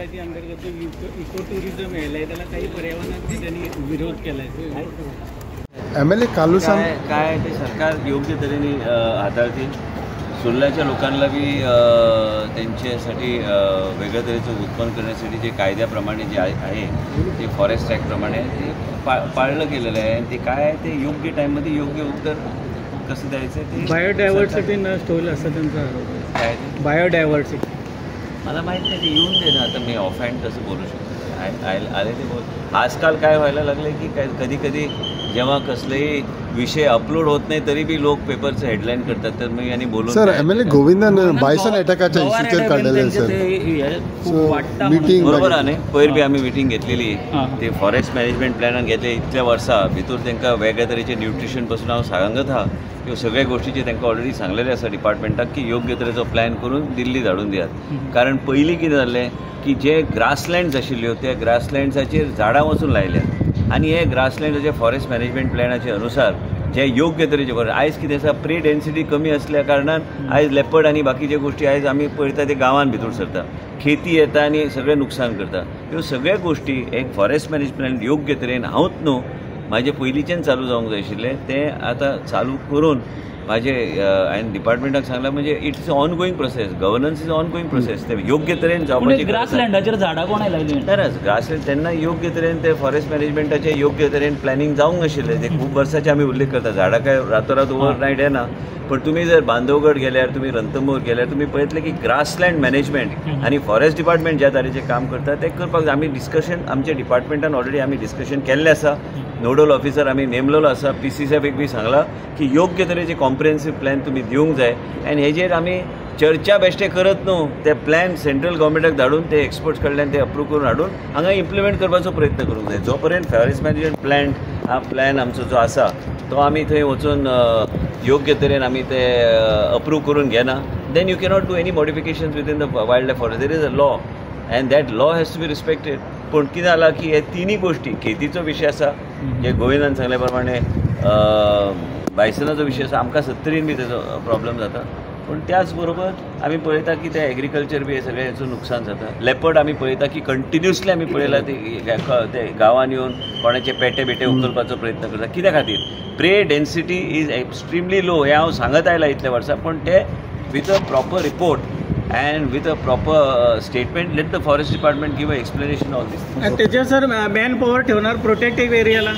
पंचायती अंतर्गत जे eco tourism यायला त्याला काही पर्यावरणाने त्यांनी विरोध केलाय. एम एल ए कालूसान काय काय ते सरकार योग्य तऱ्हेने हाताळतील. सुर्ल्याच्या लोकांना बी त्यांच्यासाठी वेगळ्या तऱ्हेचं उत्पन्न करण्यासाठी जे कायद्याप्रमाणे जे आहे आहे ते फॉरेस्ट ॲक्टप्रमाणे ते पाळलं गेलेलं आहे आणि ते काय आहे ते योग्य टाईममध्ये योग्य उत्तर कसं द्यायचं ते बायोडायव्हर्सिटी नष्ट होईल असं त्यांचा आरोप आहे. काय ते? बायोडायव्हर्सिटी. मला माहीत नाही, ते येऊन दे ना. आता मी ऑफ हँड कसं बोलू शकतो? आले ते बोल. आजकाल काय व्हायला लागलं की काय, कधी कधी जेव्हा कसलेही विषय अपलोड होत नाही तरी बी लोक पेपरचं हेडलाईन करतात. तर मी आणि बोलून सर, काय- एम एल ए गोविंदान बायसन अटॅकाच्या इश्यूचेर काडलेले सर. So, meeting बरोबर आहे न्ही? पयर बी आमी मिटींग घेतलेली. हां. ते फॉरेस्ट मॅनेजमेंट प्लॅनान घेतले. इतल्या वर्सां भितर तांकां वेगळ्या तरेचे न्युट्रिशन पासून हांव सांगत आहा, ह्यो सगळ्या गोष्टीचे तांकां ऑलरेडी सांगलेलें आसा डिपार्टमेंटाक की योग्य तरेचो प्लॅन करून दिल्ली धाडून दियात. कारण पयलीं कितें जाल्लें की जे ग्रासलँड्स आशिल्ल्यो त्या ग्रासलँड्साचेर झाडां वचून लायल्यात आनी हे ग्रासलँडाचे फॉरेस्ट मॅनेजमेंट प्लॅनाचे अनुसार जे योग्य तरेचे बरें. आयज कितें आसा, प्रे डेन्सिटी कमी असल्या कारणान आयज लेपर्ड आनी बाकीचे गोश्टी आयज आमी पळयता ते गांवान भितर सरता, खेती येता आनी सगळें नुकसान करता. ह्यो सगळ्यो गोश्टी एक फॉरेस्ट मॅनेजमेंट योग्य तरेन, हांवूच न्हू, म्हाजे पयलींच्यान चालू जावंक जाय आशिल्लें, तें आतां चालू करून म्हाजे हांवें डिपार्टमेंटाक सांगलां. म्हणजे it's on going process, governance is on going process. ते योग्य तरेन जावपाची गरज आसा. ग्रासलँडाचेर झाडां कोणें लायलीं? ना, ग्रासलँड तेन्ना योग्य तरेन ते फॉरेस्ट मॅनेजमेंटाचे योग्य तरेन प्लॅनिंग जावंक नाशिल्लें. ते खूब वर्साचे आमी उल्लेख करता. झाडां काय रातोरात ओवरनायट येना. पण तुमी जर बांदवगड गेल्यार, तुमी रणथंबोर गेल्यार तुमी पळयतले की ग्रासलँड मॅनेजमेंट आनी फॉरेस्ट डिपार्टमेंट ज्या तरेचें काम करता तें करपाक जाय. आमी डिस्कशन, आमच्या डिपार्टमेंटान ऑलरेडी आमी डिस्कशन केल्लें आसा. नोडल ऑफिसर आमी नेमलेलो आसा. पीसीसीएफीक बी सांगलां की योग्य तरेचे कॉम्प्रिहेन्सीव प्लॅन तुमी दिवंक जाय आनी हेजेर आमी चर्चा बेश्टे करत न्हू, ते प्लॅन सेंट्रल गव्हर्मेंटाक धाडून ते एक्सपर्ट्स कडल्यान ते अप्रूव करून हाडून हांगा इम्प्लिमेंट करपाचो प्रयत्न करूंक जाय. जो पर्यंत फॉरेस्ट मॅनेजमेंट प्लॅन प्लॅन आमचो जो आसा तो आमी थंय वचून योग्य तरेन आमी ते अप्रूव करून घेना, then you cannot do any modifications within the wild life forest. There is a law and that law has to be respected. पूण कितें जालां की हे तिनूय गोश्टी, खेतीचो विशय आसा, जे गोविंदान सांगल्या प्रमाणे बायसनाचो विशय आसा, आमकां सत्तरीन बी तेजो प्रॉब्लम जाता. पूण त्याच बरोबर आमी पळयता की ते एग्रीकल्चर बी हे सगळें हेचो नुकसान जाता. लेपर्ड आमी पळयता की कंटिन्युअसली आमी पळयला ते गांवान येवन कोणाचे पेटे बिटे उखलपाचो प्रयत्न करता. कित्या खातीर? Prey density is extremely low हें हांव सांगत आयलां इतल्या वर्सां. पूण ते with a proper report and with a proper statement, let the forest department give a explanation all this. आणि त्याच्यावर सर, मॅन पॉवर ठेवणार प्रोटेक्टिव्ह एरियाला?